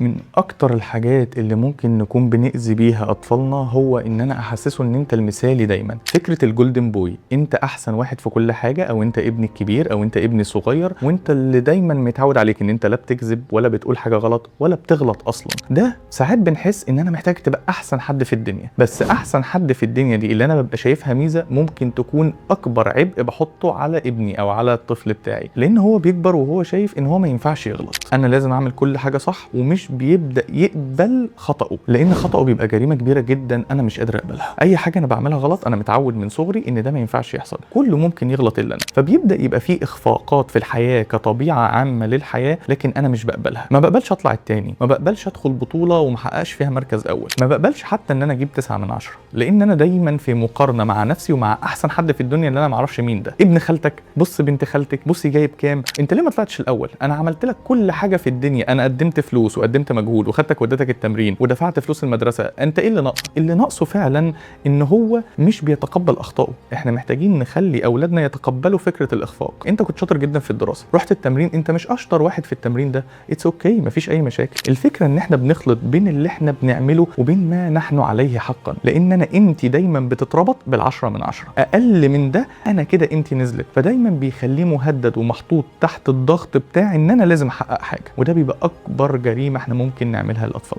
من أكتر الحاجات اللي ممكن نكون بنأذي بيها أطفالنا هو إن أنا أحسسه إن أنت المثالي دايما. فكرة ال golden boy، أنت أحسن واحد في كل حاجة، أو أنت ابني الكبير أو أنت ابني الصغير، وأنت اللي دايما متعود عليك إن أنت لا بتكذب ولا بتقول حاجة غلط ولا بتغلط أصلا. ده ساعات بنحس إن أنا محتاج تبقى أحسن حد في الدنيا، بس أحسن حد في الدنيا دي اللي أنا ببقى شايفها ميزة ممكن تكون أكبر عبء بحطه على ابني أو على الطفل بتاعي، لأن هو بيكبر وهو شايف إن هو ما ينفعش يغلط، أنا لازم أعمل كل حاجة صح، ومش بيبدأ يقبل خطأه، لأن خطأه بيبقى جريمة كبيرة جدا أنا مش قادر أقبلها. أي حاجة أنا بعملها غلط أنا متعود من صغري إن ده ما ينفعش يحصل، كله ممكن يغلط إلا أنا. فبيبدأ يبقى فيه إخفاقات في الحياة كطبيعة عامة للحياة، لكن أنا مش بقبلها. ما بقبلش أطلع التاني، ما بقبلش أدخل بطولة وما احققش فيها مركز أول، ما بقبلش حتى إن أنا أجيب 9 من 10، لأن أنا دايما في مقارنة مع نفسي ومع أحسن حد في الدنيا اللي أنا ما أعرفش مين ده. ابن خالتك، بص بنت خالتك، بصي جايب كام، أنت ليه ما طلعتش الأول؟ أنا عملت لك كل حاجة في الدنيا، أنا قدمت فلوس وقدمت مجهود وخدتك وديتك التمرين ودفعت فلوس المدرسة، أنت إيه اللي ناقصك؟ اللي ناقصه فعلا إن هو مش بيتقبل أخطائه. إحنا محتاجين نخلي أولادنا يتقبلوا فكرة الإخفاق. أنت كنت شاطر جدا في الدراسة، رحت التمرين أنت مش أشطر واحد في التمرين ده، it's okay، مفيش أي مشاكل. الفكرة إن إحنا بنخلط بين اللي إحنا بنعمله وبين ما نحن عليه حقا، لأن أنا قيمتي دايما بتتربط بال10 من 10، أقل من ده أنا كده قيمتي نزلت. فدايما بيخليه مهدد ومحطوط تحت الضغط بتاع إن أنا لازم أحقق حاجة، وده بيبقى أكبر جريمة إحنا ممكن نعملها للأطفال.